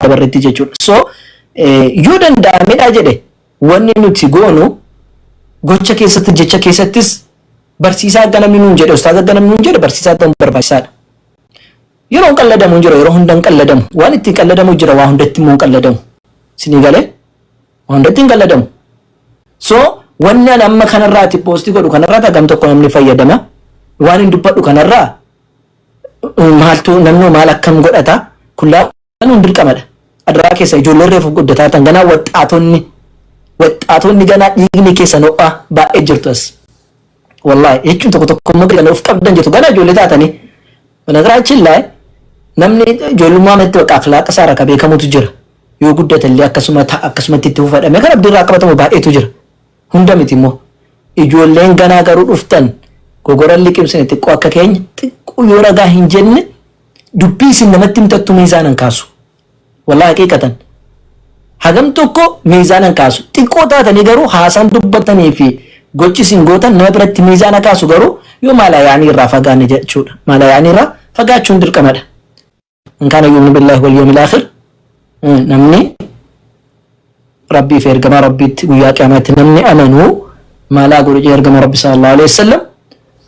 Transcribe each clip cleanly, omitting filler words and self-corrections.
Dabarretti jechuudha. So yoo danda'amedha jedhe, wanni nuti goonu gocha keessatti, jecha keessattis barsiisaa akka namni nuun jedhe, ustaaza akka namni nuun jedhe barsiisaa ta'uun barbaachisaadha. Yeroo hin qalladamu hin jiru, yeroo hunda hin qalladamu. Waan ittiin qalladamu jira, waa hundatti immoo hin qalladamu. Isinii galee? Waa hundatti hin qalladamu. So wanni ani amma kanarraati poostii godhu kanarraa hagam tokko namni fayyadama. Waan hin dubbadhu kanarraa maaltu namni maal akkam godhata, kun laaluun dirqamadha. Adaraa keessa, ijoolleen reefu guddataa tan, ganaa waxxaatonni waxxaatonni, ganaa dhiigni keessa ho'aa baay'ee jirtu as. Wallaahi jechuun tokko tokko immoo kan of qabdan jirtu, ganaa ijoollee taatanii. በነገራችን ላይ namni ijoollummaa manatti bakka akhlaaqa isaa irraa beekamutu jira. Yoo guddate illee akkasuma ta'a, akkasumatti itti fufadhame kan abdii irraa qabatamu baay'eetu jira. Hunda miti immoo. Ijoolleen ganaa garuu dhuftan gogoran liqimsine xiqqoo akka keenya xiqqoo yoo ragaa hin jenne, dubbii isin namatti himtattu miizaanan kaasu. Wallaahi haqiiqatan. Hagam tokko miizaanan kaasu. Xiqqoo taatanii garuu haasaan dubbatanii fi gochi isin gootan nama biratti miizaana kaasu, garuu yoo maala yaanii irraa fagaanne jechuudha. Maala yaanii irraa fagaachuun dirqamadha. من كان يؤمن بالله واليوم الآخر, namni rabbii fi ergamaa rabbiitti, guyyaa qiyaamaatti namni amanu maalaa godhu jee ergama rabbi صلى الله عليه وسلم,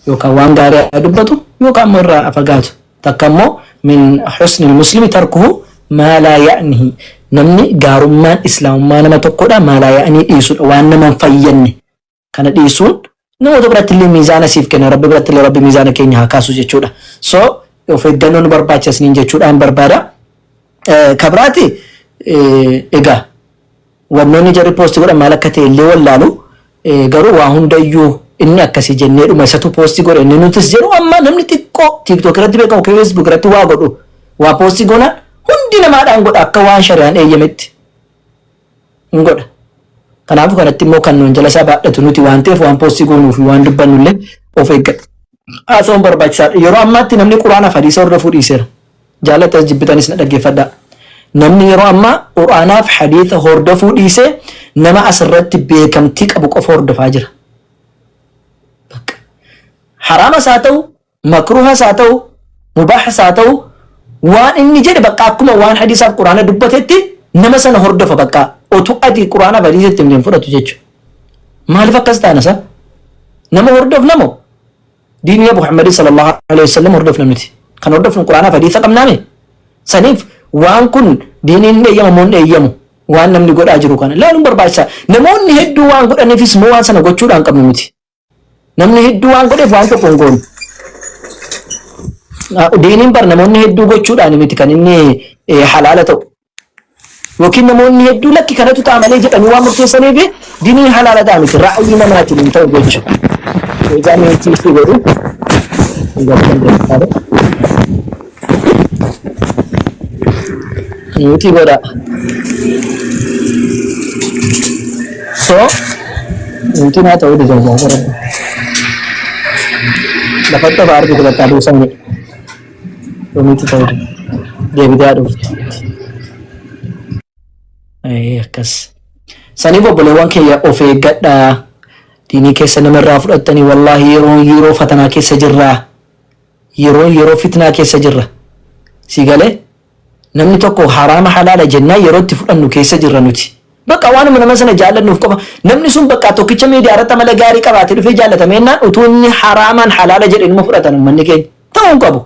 yookaan waan gaarii haa dubbatu yookaan immoo irraa fagaatu. Takka immoo من حسن المسلم تركه ما لا يعنيه, namni gaarummaan islaamummaa nama tokkodha ما لا يعنيه dhiisuudha, waan nama hin fayyadne kana dhiisuun namoota biratti illee miizaana siif kenna, rabbi biratti illee rabbi miizaana keenya haa kaasu jechuudha. So of eeggannoo nu barbaachisaniin jechuudhaan barbaada. Kabiraati egaa wannoonni jarri poostii godhan maal akka ta'e illee wallaalu, garuu waa hundayyuu inni akkasii jennee dhuma isatu poostii godhe inni nutis jedhu, amma namni xiqqoo TikTok irratti beekamu, Facebook irratti waa godhu, waa poostii goonaan hundi namaadhaan godha, akka waan shari'aan eeyyametti hin godha. Kanaafuu kanatti immoo kan nuun jala isaa baadhatu nuti waan ta'eef, waan poostii goonuu fi waan dubbannu illee of eeggatu. Haasa'uun barbaachisaadha. Yeroo ammaatti namni quraanaaf hadiisa hordofuu dhiiseera. Jaallatas jibbitanis na dhaggeeffadhaa. Namni yeroo ammaa quraanaaf hadiisa hordofuu dhiisee nama asirratti beekamtii qabu qofa hordofaa jira. Haraamas haa ta'u, makruuhas haa ta'u, mubaahas haa ta'u, waan inni jedhe bakka akkuma waan hadiisaaf quraana dubbatetti nama sana hordofa, bakka otuu ati quraanaaf hadiisatti hin fudhatu jechuudha. Maaliif akkas taana isa? Nama hordofna moo? Diinii Muhammad صلى الله عليه وسلم hordofna miti. Kan hordofnu quraanaaf hadiisa qabnaame. Saniif waan kun diiniin hin eeyyamu moo hin eeyyamu? Waan namni godhaa jiru kana ilaaluun barbaachisaa. Namoonni hedduu waan godhaniifis immoo waan sana gochuudhaan qabnu miti. Namni hedduu waan godheef waan tokko hin goonu. Diiniin bar namoonni hedduu gochuudhaan miti kan inni halaala ta'u. Yookiin namoonni hedduu lakki kanatu ta'a malee jedhanii waan murteessaniif diiniin halaala ta'a miti. Ra'ayii namaatiin hin ta'u jechuudha. Egaa meetii si godhu. Nuti godha. So nuti naa ta'uu dida gaafa rabbi. Lafatti of argitu bakka aduu samii. Nuti ta'uu dida. Deebitee dhufti. Akkas. Saniif obboleewwan keenya, of eeggadhaa. Diinii keessa namarraa fudhattanii, wallaahi yeroo yeroo fatanaa keessa jirraa. Yeroo yeroo fitnaa keessa jirra. Si galee? Namni tokko haraama halaala jennaan yeroo itti fudhannu keessa jirra nuti. Bakka waanuma nama sana jaallannuuf qofa namni sun bakka tokkicha miidiyaa irratti amala gaarii qabaatee dhufee jaallatameenaan utuu inni haraamaan halaala jedhe numa fudhatan uummanni keenya. Ta'uu hin qabu.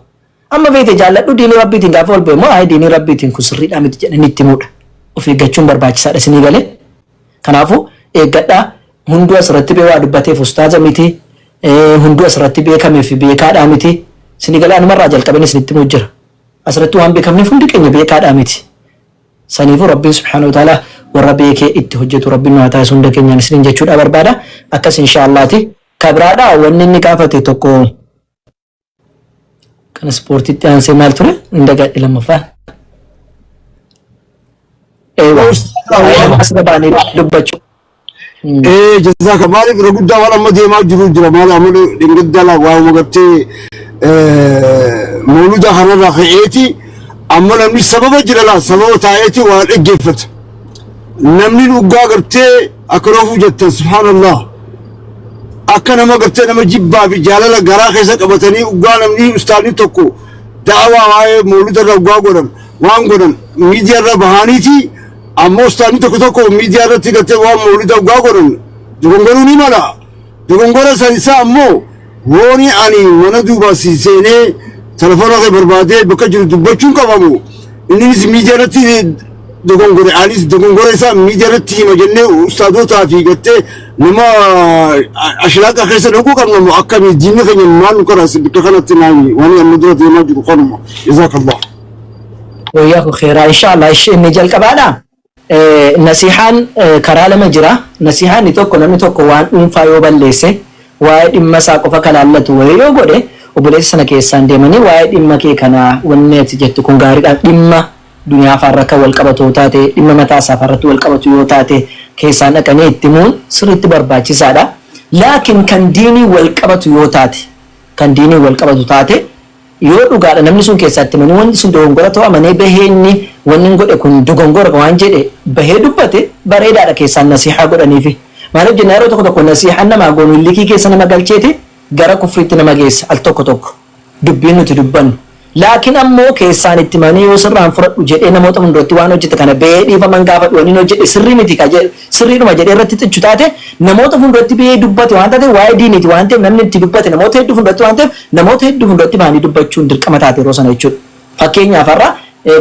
Amma beete jaalladhu, diinii rabbiitiin gaafa ol ba'e immoo ayi diinii rabbiitiin kun sirriidhaa miti jedhanii itti himuudha. Of eeggachuun barbaachisaadha, isinii galee. Kanaafuu eeggadhaa, hunduu asirratti bee waa dubbateef ustaaza miti. Hunduu asirratti beekamee fi beekaadhaa miti. Isinii galee, anumarraa jalqabeen isinitti himuu jira. Asirratti waan beekamneef hundi keenya beekaadhaa miti. Saniifuu rabbiin سبحانه وتعالى warra beekee itti hojjetu rabbiin nu haa taasisu hunda keenyaan isiniin jechuudha barbaada. Akkas inshaallaati. Kabraadhaa wanni inni gaafate tokko kan ispoortiitti aansee maal ture? Hin dagadhe lammaffaa. Eewa. As babaanii dubbachuu. Ee, jazaaka. Maaliif irra guddaa waan amma deemaa jiru jira, maal amma dhingidda waa'uma gartee mawluda kanarraa ka'eeti, amma namni sababa jira laa, sababa taa'eeti waa dhaggeeffata. Namni dhugaa gartee akka roofuu jettan, subhaanallah, akka nama gartee nama jibbaa fi jaalala garaa keessa qabatanii dhugaa namni ustaanni tokko da'awaa waa'ee mawluda irraa dhugaa godhan Waan godhan miidiyaa irra bahaniiti. Ammoo ustaanni tokko tokko miidiyaa irratti gartee waan mawlida dhugaa godhan dogongoruu ni mala. Dogongora san isaa ammoo wooni ani mana duuba si seenee telefoona kee barbaadee bakka jiru dubbachuun qabamu. Innis miidiyaa irratti dogongore, anis dogongora isaa miidiyaa irratti hima jennee ustaadotaa fi gartee nama ashlaaqa keessa dhaquu qabna moo akkamii? Diinni keenya maal nu qaraas bakka kanatti naami waan amma dura deemaa jiru kanuma. Jazaakallah. Wayyaku khairaa, inshallah. Inni jalqabaadha. Nasihaan karaa lama jira. Nasihaan inni tokko, namni tokko waan dhuunfaa yoo balleesse, waa'ee dhimma isaa qofa kan laallatu wayii yoo godhe, obboleessa sana keessaan deemanii waa'ee dhimma kee kanaa wanni ati jettu kun gaariidha, dhimma duniyaa faarra kan wal qabatu yoo taate, dhimma mataa isaa faarratti wal qabatu yoo taate, keessaan dhaqanii itti himuun sirriitti barbaachisaadha. Laakiin kan diinii wal qabatu yoo taate, kan diinii wal qabatu taate, yoo dhugaadha namni sun keessatti himanii wanti sun dogongora ta'u amanee bahee, inni wanni hin godhe kun dogongora waan jedhe bahee dubbate, bareedaadha keessaan nasihaa godhaniifi. Maaliif jenna, yeroo tokko tokko nasihaan namaa goonu likii keessa nama galcheeti gara kufriitti nama geessa al tokko tokko dubbiin nuti dubbannu. Laakiin ammoo keessaan itti himanii yoo sirraan fudhadhu jedhee namoota hunduratti waan hojjete kana bahee dhiifaman gaafadhu, wanni hojjedhe sirrii miti ka jedhe sirriidhuma jedhee irratti xichu taate, namoota fuulduratti bahee dubbate waan taate, waa'ee diiniiti waan ta'eef, namni itti dubbate namoota hedduu fuulduratti waan ta'eef, namoota hedduu fuulduratti bahanii dubbachuun dirqama taate yeroo sana jechuudha. Fakkeenyaaf, har'a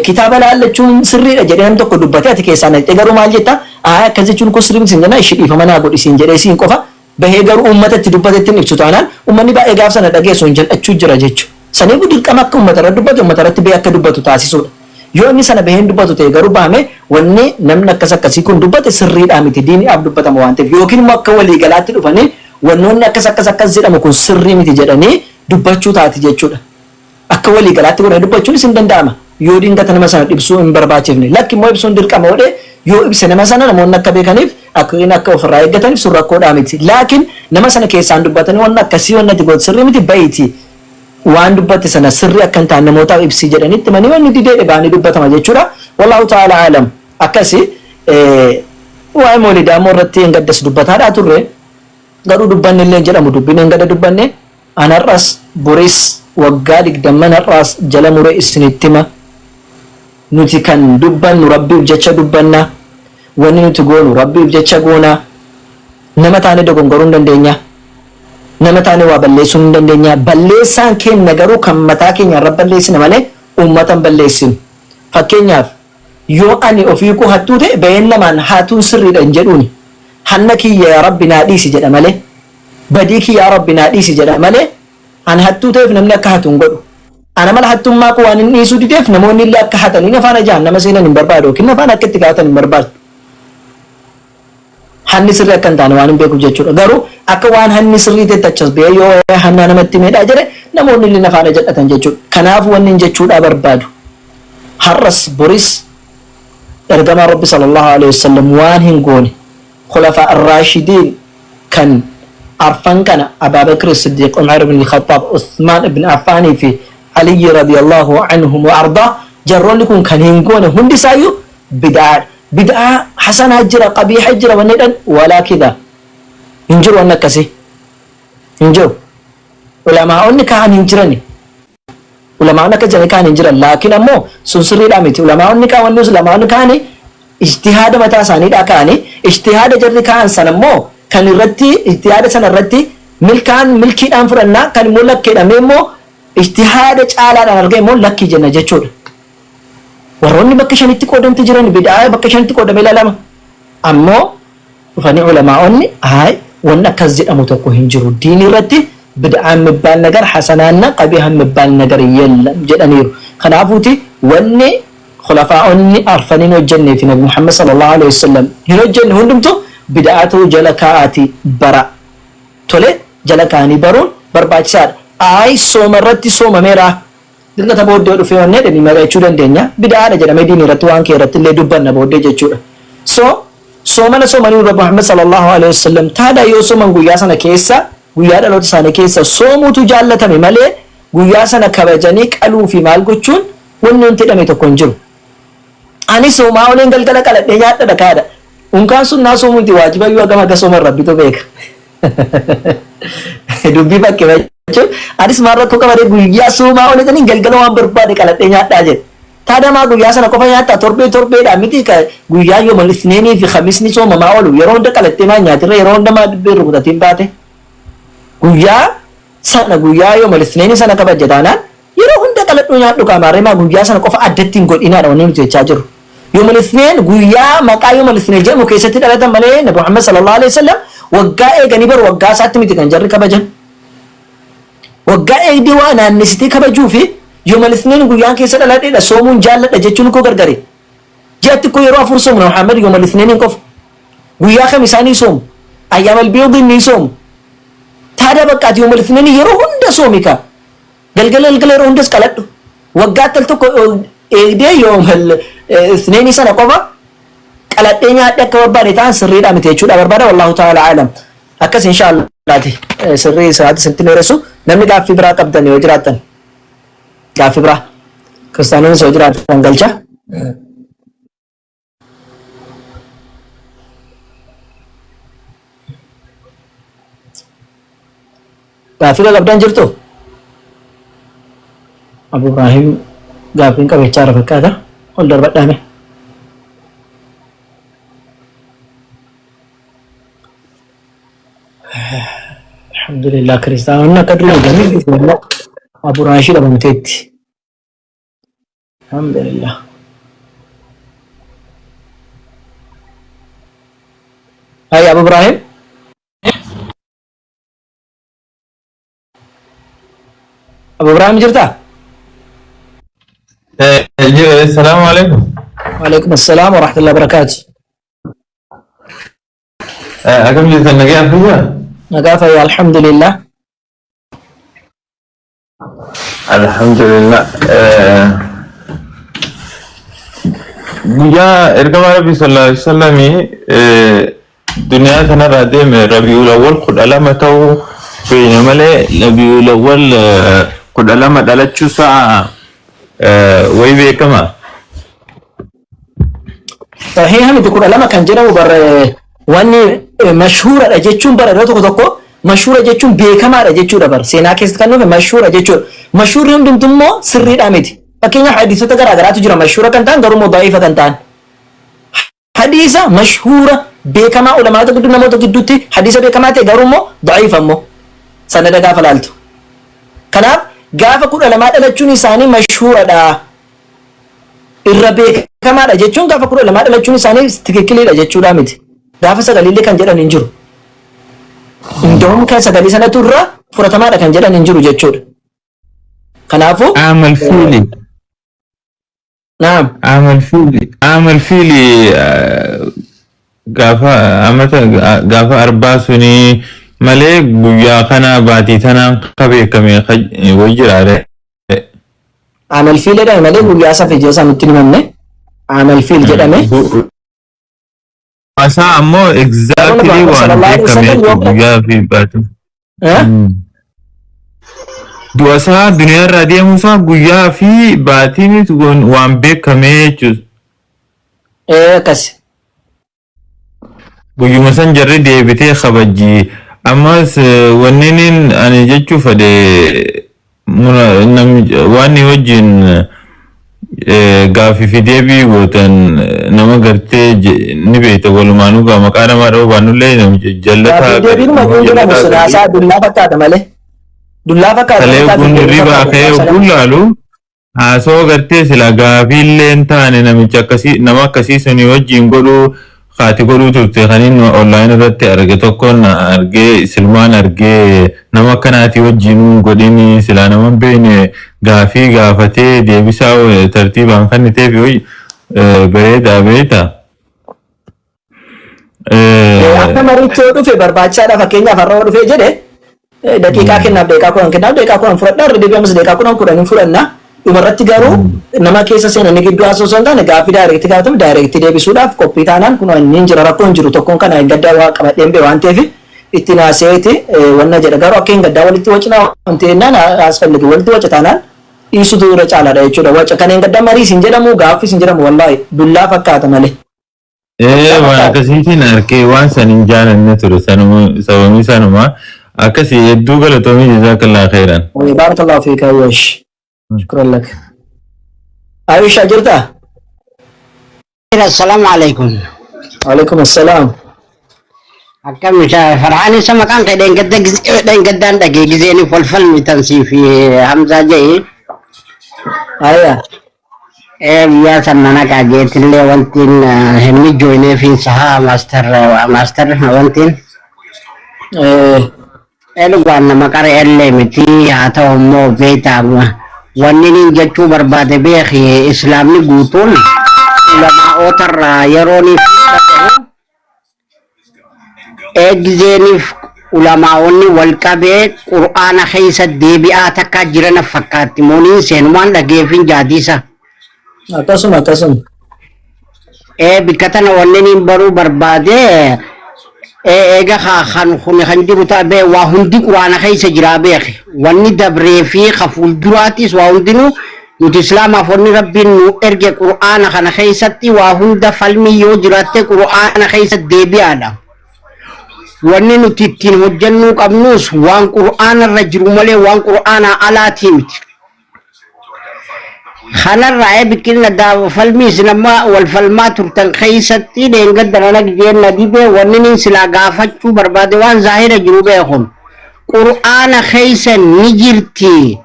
kitaaba laallachuun sirriidha jedhee namni tokko dubbate, ati keessaan dhaqxee garuu maal jetta? Aa, akkas jechuun kun sirrii miti siin jenna, ishii dhiifama naa godhi siin jedhee siin qofa bahee garuu uummata itti dubbatetti hin ibsu taanaan, uummanni baay'ee gaaf sana dhageessu hin jal'achuu jira jechuudha. Saniifuu dirqama akka uummata irratti dubbatu, uummata irratti bahee akka dubbatu taasisuudha. Yoo inni sana bahee hin dubbatu ta'e garuu, bahame wanni namni akkas akkasii kun dubbate sirriidhaa miti, diiniidhaaf dubbatama waan ta'eef, yookiin immoo akka waliigalaatti dhufanii wannoonni akkas akkas akkas jedhamu kun sirrii miti jedhanii dubbachuu taati jechuudha. Akka waliigalaatti godhanii dubbachuunis hin danda'ama. Yoo dingata nama sana ibsuu hin barbaachifne. Lakki immoo ibsuun dirqama godhee yoo ibse, nama sana namoonni akka beekaniif, akka inni akka ofirraa eeggataniif, sun rakkoodhaa miti. Laakiin nama sana keessaan dubbatanii wanni akkasii wanni ati goote sirrii miti, bahiiti waan dubbatte sana sirrii akka hin taane namootaaf ibsii jedhanii itti himanii wanni didee ba'anii dubbatama jechuudha. Wallahu ta'ala alam. Akkasi waa'ee moolidaa immoo irratti hin gaddas dubbataadhaa turre, garuu dubbanni illee jedhamu dubbiin hin gadda dubbanne. Anarras boris waggaa 20 har'aas jala muree isinitti hima. Nuti kan dubbannu Rabbiif jecha dubbanna. Wanni nuti goonu Rabbiif jecha goona. Nama taane dogongoruu hin dandeenya. Nama taane waa balleessuu hin dandeenya. Balleessaan keenya garuu kan mataa keenya irra balleessina malee uummata hin balleessinu. Fakkeenyaaf, yoo ani ofii koo hattuu ta'e, baheen namaan hatuun sirriidha hin jedhuuni. Hanna kiyya yaa Rabbi naa dhiisi jedha malee. Badii kiyya yaa Rabbi naa dhiisi jedha malee, ani hattuu ta'eef namni akka hatu hin godhu. Ana mala hattummaa koo waan hin dhiisuu dideef namoonni illee akka hatanii afaan jahannama seenan hin barbaadu yookiin afaan akka itti kaa'atan hin barbaadu. Hanni sirrii akka hin taane waan hin beekuuf jechuudha. Garuu akka waan hanni sirrii ta'etti achas ba'ee yoo hannaa namatti miidhaa jedhe, namoonni illee afaan jal'atan jechuudha. Kanaaf wanni hin jechuudhaa barbaadu. Har'as boris ergamaan Rabbi sallallahu alaihi wasallam waan hin goone, khulafaa ar-raashidiin kan arfan kana, Abaa Bakr Siddiq, Umar ibn al-Khattab, Uthman ibn Affaanii fi Aliyyi radiyallahu anhum wa ardaa, jarroonni kun kan hin goone hundi isaayyuu bid'aadha. Bid'aa hasanaa jira, qabiiha jira wanni jedhan walaa kida hin jiru, wanni akkasii hin jiru. Ulamaa'onni kaan hin jirani. Ulamaa'onni akka jedhanii kaan hin jiran. Laakiin ammoo sun sirriidhaa miti. Ulamaa'onni kaan, wanni ulamaa'onni kaani ijtihaada mataa isaaniidhaa kaani, ijtihaada jarri kaan sana immoo kan irratti ijtihaada sana irratti milkaan milkiidhaan fudhannaa, kan immoo lakkeedhamee immoo ijtihaada caalaadhaan argame immoo lakkii jenna jechuudha. Warroonni bakka shanitti qoodamti jiran, bid'aa bakka shanitti qoodamee ilaalama. Ammoo dhufanii ulamaa'onni haay wanni akkas jedhamu tokko hin jiru. Diinii irratti bid'aan የሚባል ነገር ሐሰናና ቀቢህ የሚባል ነገር የለም jedhaniiru. Kanaafuuti wanni khulafaa'onni arfan hin hojjennee fi Nabi Muhammad sallallahu alaihi wasallam hin hojjenne hundumtu bid'aa ta'uu jala kaa'aati bara. Tole, jala kaa'anii baruun barbaachisaadha. Ayi, sooma irratti soomameera. Dilbata booddee dhufee wanni jedhanii mari'achuu dandeenya. Bid'aadha jedhamee diinii irratti waan kee irratti illee dubbanna booddee jechuudha. So soomana soomanii Nabi Muhammad sallallahu alaihi wasallam taada yoo sooman, guyyaa sana keessa, guyyaa dhaloota isaanii keessa soomuutu jaallatame malee, guyyaa sana kabajanii qaluu fi maal gochuun wanni wanti jedhame tokko hin jiru. Ani soomaa oleen galgala qaladhee nyaadha kaadha. Unkaan sun naa soomuuti waajiba yoo hagam akka sooman Rabbitu beeka. Dubbii bakkee jechuun anis maal rakkoo qabadee guyyaa soomaa ooletanii galgala waan barbaade qaladhee nyaadhaa jedhe. Taadamaa guyyaa sana qofa nyaattaa torbee torbeedha miti ka guyyaa yoomal isneenii fi khamisni soomamaa oolu yeroo hunda qalattee maa nyaatirra yeroo hunda maa dibbee rukutatiin baate. Guyyaa sana guyyaa yoomal isneenii sana kabajja taanaan yeroo hunda qaladhuu nyaadhu qaamaarree maa guyyaa sana qofa addatti hin godhinaadha wanni nuti jechaa jirru. Yoomal isneen guyyaa maqaa yoomal isneen jedhamu keessatti dhalatan malee Nabi Muhammad sallallahu alaihi wasallam waggaa eeganii bar waggaa isaatti miti kan jarri kabajan. Waggaa eegdee waa naannessitee kabajuu fi yoomal isneen guyyaan keessa dhaladheedha soomuun jaalladha jechuun koo gargari. Ji'atti koo yeroo afur soomu Nabi Muhammad yoomal isneeniin qofa. Guyyaa kam isaanii soomu? Ayyaamal biidin ni soomu. Taada baqqaati yoomal isneen yeroo hunda soomi ka. Galgala galgala yeroo hundas qaladhu. Waggaatti al tokko eegdee yoomal isneenii sana qofa qaladhee nyaadhe akka barbaade ta'an sirriidha miti jechuudha barbaada wallahu ta'ala alam. Akkas inshaallaati sirrii sa'aati sirriitti dheeressu namni gaaffii biraa qabdan yoo jiraattan gaaffii biraa kiristaanonni yoo jiraattan galcha. Gaaffii qabdan jirtu? Abu Ibrahim gaaffiin qabachaa jira fakkaata. Ol darbadhaame. Alhamdulillah kiristaanonni akka durii eeganii Abu Raashid dhabamteetti. Alhamdulillah. Hai Abu Ibrahim. Abu Ibrahim jirtaa? Salaamu alaikum. Waalaikum assalam wa rahmatullahi wa barakatuh. Akkam jirtan nagaa fayyaa? Nagaa fayyaa alhamdulillah. Alhamdulillah. Guyyaa ergamaa Rabbii sallallahu alaihi wasallam duniyaa kanarraa deeme Rabiul Awwal 12 ta'uu beekna malee Rabiul Awwal 12 dhalachuu isaa wayi beekama. Sahiha miti 12 kan jedhamu bar wanni mashhuuradha jechuun bara yeroo tokko tokko mashhuura jechuun beekamaadha jechuudha bar seenaa keessatti kan dhufe mashhuura jechuudha. Mashhuurri hundumtu immoo sirriidha miti. Fakkeenyaaf hadiisota garaa garaatu jira mashhuura kan ta'an garuu immoo da'iifa kan ta'an. Hadiisa mashhuura beekamaa ulamaata gidduu namoota gidduutti hadiisa beekamaa ta'e garuu immoo da'iifa immoo sanada gaafa laaltu. Kanaaf gaafa 12 dhalachuun isaanii mashhuuradha. Irra beekamaadha jechuun gaafa 12 dhalachuun isaanii tikikkiliidha jechuudha miti. Gaafa sagaliillee kan jedhan hin jiru. Indoom kan sagalii sanatu irra fudhatamaadha kan jedhan hin jiru jechuudha. Kanaafuu Aamal fiili. naam Aamal fiili. Aamal fiili gaafa amata gaafa arbaa sunii malee guyyaa kana baatii tanaan ka beekame wayi jiraare. Aamal fiil jedhame malee guyyaa isaa fi ji'a isaa nutti hin himamne. Aamal fiil jedhame. Isaa ammoo exactly Muhammad waan sallallahu alaihi beekame wasallam jechuudha guyyaa fi baatii. Eh? Du'a isaa duniyaarraa deemuu isaa guyyaa fi baatiinis waan beekame jechuudha. Eh, akkas. Guyyuma san jarri deebitee kabajji. Ammas wanni ani jechuu fedhe waan ni wajjin gaaffii fi deebii gootan nama gartee ni beekta walumaanuu gaa maqaa namaa dha'uu baannullee namicha jallataa Gaaffii deebiin nama maguun jedhamu jallataa sun garii haasaa dullaa fakkaata malee. Dullaa fakkaata kalee malee ogguun gaaffii deebii hirribaa fakkaata. ka'ee ogguun laalu haasoo gartee sila gaafiillee hin taane namicha akkasii nama akkasii suni wajjin godhuu haati godhuu turte kan inni online irratti arge tokkoon argee silmaan argee nama akkanaatii wajjin hin godhini silaa nama hin beekne gaafii gaafatee deebisaa tartiibaan kenniteef bareedaa beekta. Akka mariitti yoo dhufe barbaachisaadha fakkeenyaaf har'a yoo dhufe jedhe daqiiqaa kennaaf daqiiqaa 10 kennaaf daqiiqaa 10 fudhadha irra deebi'ee ammas daqiiqaa 10 10 hin fudhanna dhumarratti garuu nama keessa seenanii gidduu haasoo osoo hin taane gaaffii daayireektii gaafatamu daayireektii deebisuudhaaf qophii taanaan kun inni hin jira rakkoo hin jiru tokkoon kana hin gaddaa waa qabadheen bee waan ta'eef itti naaseeti wanna jedha garuu akka hin gaddaa walitti wacnaa wanti jennaan asfalligi walitti waca taanaan dhiisutu irra caalaadha jechuudha waca kan hin gaddaa mariis hin jedhamu gaaffis hin jedhamu wallaahi dullaa fakkaata malee. Waan akkasiitiin arkee waan san hin jaalanne ture sanuma sababni sanuma akkasii hedduu galatoomii jazaakallaa khairan. Barakallahu fiika ayyash. Shukran lak. Aisha jirtaa? Assalaamu alaikum. Alaikum assalaam. Akkam isa Farhaan isa maqaan kee dheengadda dheengaddaan dhagee gizeen wal falmitan sii fi Hamzaa jedhe. Aya. Ee biyyaa san mana qaajeetillee wantiin hin mijoonee fi sahaa maaster maaster wantiin. Ee dhugaan nama qara ellee miti haa ta'u immoo beektaa wanni niin jechuu barbaade beeki islaamni guutuun ulamaa'ootarraa yerooniif dhagahu eegzeeniif ulamaa'onni wal qabee qur'aana keessa deebi'aa takkaa jirana fakkaatti mooniin seenumaan dhageefin jaadiisa. Akkasuma akkasuma. Ee bikka tana wanni niin baruu barbaade ee eega kan kun kan jiru ta'a bee waa hundi quraana keessa jiraa beeki wanni dabree fi ka fuulduraatis waa hundinuu nuti islaamaaf wanni rabbiin nu erge qur'aana kana keessatti waa hunda falmii yoo jiraatte qur'aana keessa deebi'aadha. Wanni nuti ittiin hojjennuu qabnus waan qur'aana irra jiru malee waan qur'aanaa alaatii miti. Kanarraa biqilna falmii isin amma wal falmaa turtan keessatti dheengadda nana gijeenna dibee wanni nin silaa gaafachuu barbaade waan zaahira jiru beekun. Qur'aana keessa ni jirti.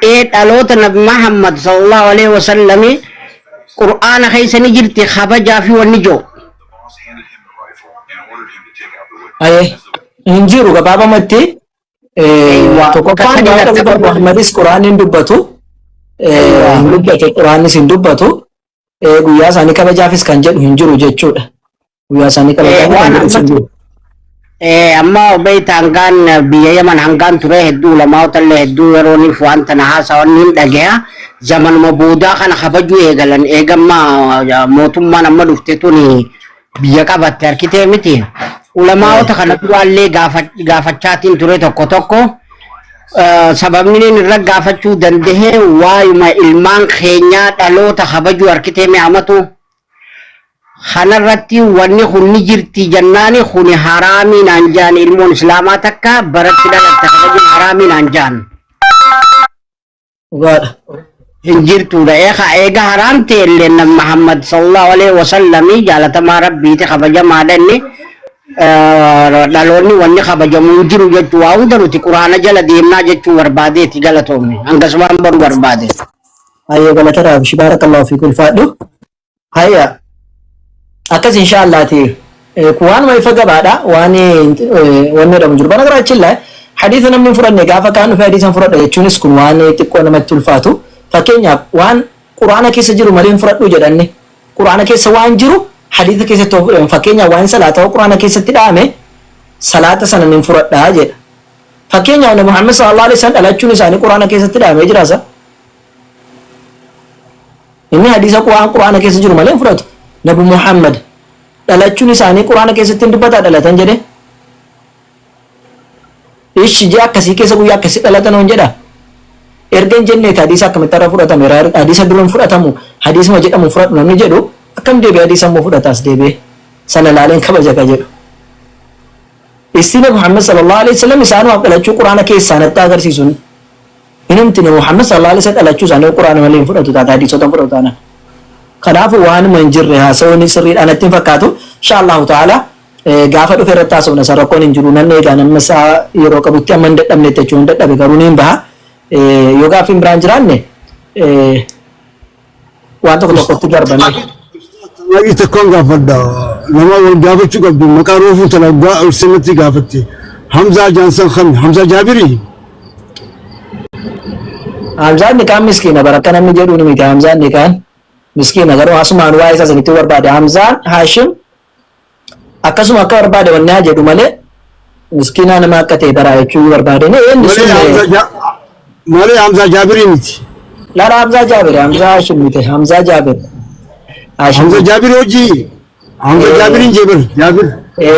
Ee dhaloota Nabi Muhammad sallallahu alaihi wasallami qur'aana keessa ni jirti kabajaa fi wanni jiru. Aye. Hin jiru gabaabamatti. Tokkoffaan gaafa Nabi Muhammadis Qur'aanni hin dubbatu. Hin dubbatu Qur'aannis hin dubbatu. Guyyaa isaanii kabajaafis kan jedhu hin jiru jechuudha. Guyyaa isaanii kabajaafis kan jedhu hin jiru. Amma beektaa hangaan biyya Yaman hangaan ture hedduu ulamaa'ota illee hedduu yerooniif waan tana haasawan hin dhagaya. Zamanuma boodaa kana kabajuu eegalan eegamma mootummaan amma dhufte tuni biyya qabatte harkitee miti. Ulamaa'ota kana duraallee gaafachaatiin ture tokko tokko. Sababni inni irra gaafachuu danda'e waayuma ilmaan keenyaa dhaloota kabajuu harkitee mi'amatu. Kanarratti wanni kun ni jirti jennaani kuni haraamii naan jaan ilmoon islaamaa takka baratti dhalatte kabajuun haraamii naan jaan. Dhugaadha. Hin jirtuudha. Eega eega haraam ta'e illee nabi Muhammad sallallahu alaihi wasallami jaalatamaa rabbiiti kabajamaadha inni dhaloonni wanni kabajamu hin jiru jechuu waa hunda nuti quraana jala deemnaa jechuu barbaadeeti galatoomne hangasumaan baruu barbaade. Hayyee galata raabishi baarakallahu fiik ulfaadhu. Hayya akkas inshaallaati waanuma ifa gabaadha waan wanni jedhamu jiru. Banagaraaችን ላይ hadiisa namni hin fudhanne gaafa kaan dhufe hadiisa hin fudhadha jechuunis kun waan xiqqoo namatti ulfaatu. Fakkeenyaaf waan quraana keessa jiru malee hin fudhadhu jedhanne quraana keessa waan jiru hadiisa keessatti yoo fudhamu fakkeenyaaf waan salaataa quraana keessatti dhaame salaata sana hin fudhadhaa jedha. Fakkeenyaaf Nabi Muhammad sallallahu alaihi wasallam dhalachuun isaanii quraana keessatti dhaamee jira sa. Inni hadiisa waan quraana keessa jiru malee hin fudhatu. Nabi Muhammad dhalachuun isaanii quraana keessatti hin dubbataa dhalatan jedhe. Ishi ji'a akkasii keessa guyyaa akkasii dhalatan hoon jedha. Erga hin jenneeti hadiisa akkamitti irra fudhatame hadiisa dura hin fudhatamu hadiisuma jedhamu fudhadhu namni jedhu akkam deebi'ee hadiisa immoo fudhataas deebi'ee sana laaleen kabaja ka jedhu. Issi Nabi Muhammad sallallahu alaihi wasallam isaanumaaf dhalachuu quraana keessaa natti agarsiisun. Hinumti Nabi Muhammad sallallahu alaihi wasallam dhalachuu isaanii quraana malee hin fudhatu taata hadiisota hin fudhatu taana. Kanaafuu waanuma hin jirre haasawuun sirriidha natti hin fakkaatu. Insha Allahu ta'ala gaafa dhufe irratti haasofna san rakkoon hin jiru nan eegaa nama isaa yeroo qabutti amma hin dadhabnetti jechuun hin dadhabe garuu ni hin baha. Yoo gaaffiin biraan jiraanne waan tokko tokkotti darbame. Baay'ee tokkoon gaafadha. Nama wal gaafachuu qabdu maqaa roofuu tana sirriitti gaafatti. Hamzaa Jaansan kan Hamzaa Jaabirii. Hamzaan ni kaan miskiina bara akka namni jedhu ni miti Hamzaan ni kaan miskiina garuu asumaan waa'ee isaa sanitti barbaade Hamzaan Haashim akkasuma akka barbaade wanni haa jedhu malee miskiinaa nama akka ta'e baraa jechuu barbaade ni inni Malee sun Hamzaa malee Hamzaa Jaabirii miti. Lara Hamzaa Jaabir Hamzaa Haashim miti Hamzaa Jaabir Haashim Hamzaa miti. Jaabirii hojii. Hamzaa Jaabiriin jeebir Jaabir.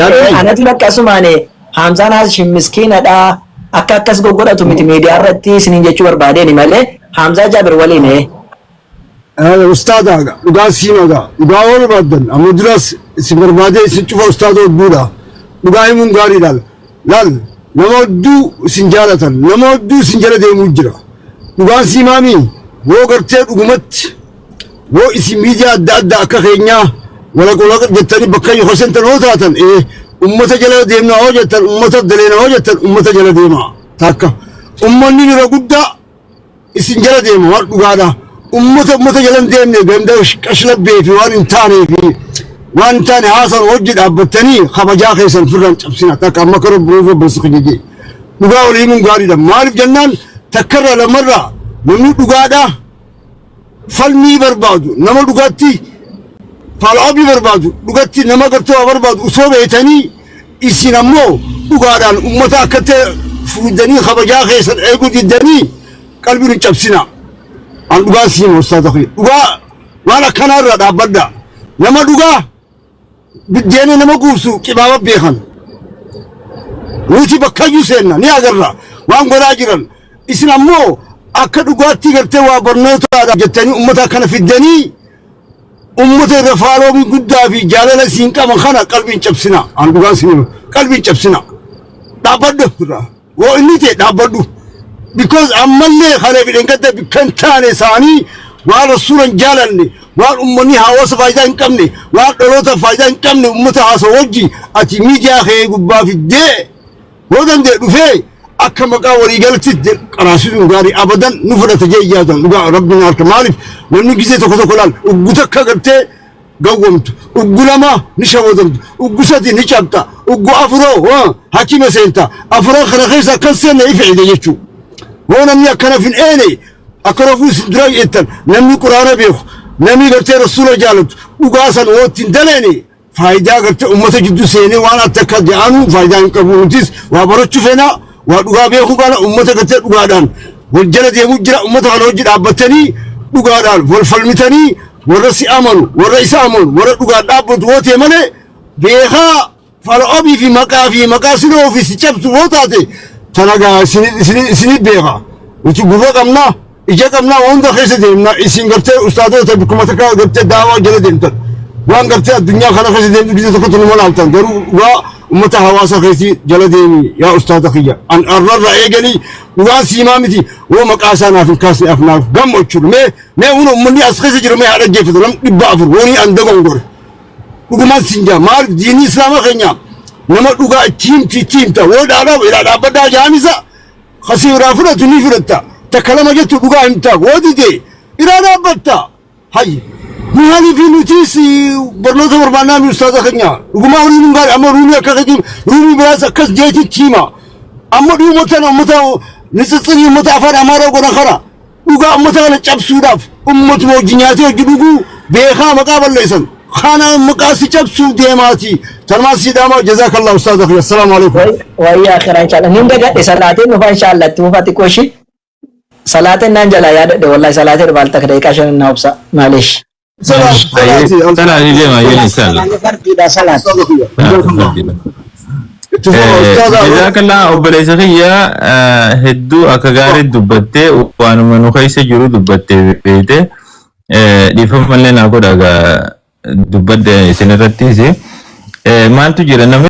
Jaabirii. Anatu bakka asumaan Hamzaan Haashim miskiinadha akka akkas goggodhatu miti miidiyaa irratti isiniin jechuu barbaadeen malee Hamzaa Jaabir waliin Ustaada dhugaa siimaga dhugaa yoo barbaaddan amma duras isin barbaadee isin cufa ustaada hodduudha dhugaa himuun gaariidha laal nama hedduu isin jaalatan nama hedduu isin jala deemuu jira dhugaan siimaami Yoo gartee dhugumatti yoo isin miidiyaa adda addaa akka keenyaa walaqa walaqa jettanii bakka yoo seentan yoo taatan, ummata jala deemna yoo jettan, ummata daleena yoo jettan, ummata jala deema. Takka ummanni irra guddaa isin jala deema waan dhugaadha. Ummata jala hin deemne, ganda qashlabbee fi waan hin taanee fi waan hin taane haasan hojii dhaabbattanii kabajaa keessan firraan cabsina. Takka amma kara buruufa barsiisa jejjee dhugaa walii himuun gaariidha. Maaliif jennaan, takkarraa lamarraa namni dhugaadha falmii barbaadu, nama dhugaatti faalaabii barbaadu, dhugatti nama gartee waa barbaadu osoo beetanii, isin ammoo dhugaadhaan ummata akka ta'e fuudhanii kabajaa keessan eeguu diddanii qalbii hin cabsina. An dhugaa siin ustaaza kiyya, dhugaa waan akkanaa irraa dhaabbadha. Nama dhugaa biddeena nama guubsu qibaaba beekan. Nuti bakkayyuu seenna ni agarra waan godhaa jiran. Isin ammoo akka dhugaatti gartee waa barnootaadha jettanii ummata akkana fiddanii ummata irra faaloomii guddaa fi jaalala isiin qaban kana qalbiin cabsina. An dhugaan siin qalbiin cabsina. Dhaabbadhu irraa. Woo inni ta'e dhaabbadhu. Because ammallee kana fidhan gadda bikkan taane isaanii waan rasuulan jaalanne, waan ummanni hawaasa faayidaa hin qabne, waan dhaloota faayidaa hin qabne ummata haasa wajji ati miidiyaa kee gubbaa fiddee yoo danda'e dhufee akka maqaa waliigalatti qaraasisuun gaarii abadan nu fudhata jee yaadan. Dhugaa rabbiin harka. Maaliif, namni gizee tokko tokko laal uggu takka gartee gawwamtu, uggu lama ni shawadamtu, uggu sadi ni cabxa, uggu afuroo hakima seenta. Afuran kana keessa akkan seenne ife ide jechuu. Hoo namni akkana fin eene, akka rafuu isin dura jettan, namni quraana beeku, namni gartee rasuula jaalatu dhugaa san woo ittiin daleene, faayidaa gartee ummata jidduu seenee waan akka jedhanu faayidaa hin qabu. Nutis waa barachuu feena, waa dhugaa beekuu kana ummata gartee dhugaadhaan wal jala deemuu jira. Ummata kana hojii dhaabbatanii dhugaadhaan wal falmitanii, warra si amanu, warra isa amanu, warra dhugaan dhaabbatu woo ta'e malee, beekaa fal'oobii fi maqaa fi maqaa sinoo fi si cabsu woo taate, tanagaa isinit beeka. Nuti gurra qabnaa, ija qabnaa, hunda keessa deemna. Isin gartee ustaadota bikkuma takka gartee daawaa jala deemtan, waan gartee addunyaa kana keessa deemtu biyya tokkotti numa laaltan. Garuu dhugaa ummata hawaasa keessi jala deemi, yaa ustaada kiyya. An arrarra eegalii dhugaan siimaa miti. Woo maqaa isaa naaf hin kaasne af naaf gammachuudha. Mee huna ummanni as keessa jiru mee haa dhaggeeffatu. Nam 400 woonii an dogongore dhugumaan sin jaa. Maaliif, diinii islaamaa keenya nama dhugaa itti himti, itti himta. Woo dhaadhaa ilaa dhaabbadhaa jaamisa kasii irraa fudhatu ni fudhatta. Takka lama jettu dhugaa himta, woo dide irraa dhaabbatta. Hayyi, maaliif nutis barnoota barbaannaa mi ustaaza keenya? Dhugumaa horiin hin gaari. Amma ruumii akka keetiin ruumii biraas akkas jeetitti hima. Amma dhuma tana ummata nitsitsirii, ummata afaan amaaraa godhan kana dhugaa ummata kana cabsuudhaaf ummatuma hojii nyaatee hojii dhuguu beekaa maqaa balleessan kana maqaa si cabsuu deemaati. Tanumaan si dhaamaa. Jazaakallah ustaaza kiyya. Assalaamu alaikum. Wayii akhiraa inshallah. Nin dagadhe, salaateen dhufa inshallah, itti fufa xiqqoo ishii. Salaateen naan jalaa yaadadhe, wallahi salaateen dhufa, al takka daqiiqaa 5 naa obsa, maaleesh. Salaati. Salaati deema yéen inshallah. Salaanni fardiidha salaat. Ustaaza kiyya, itti fufa ustaaza. Jazaakallah obboleessa kiyya, hedduu akka gaarii dubbattee, waanuma nu keessa jiru dubbattee beekte. Dhiifama mallee naa godha gaa dubbadde isin irrattis. Maaltu jira namni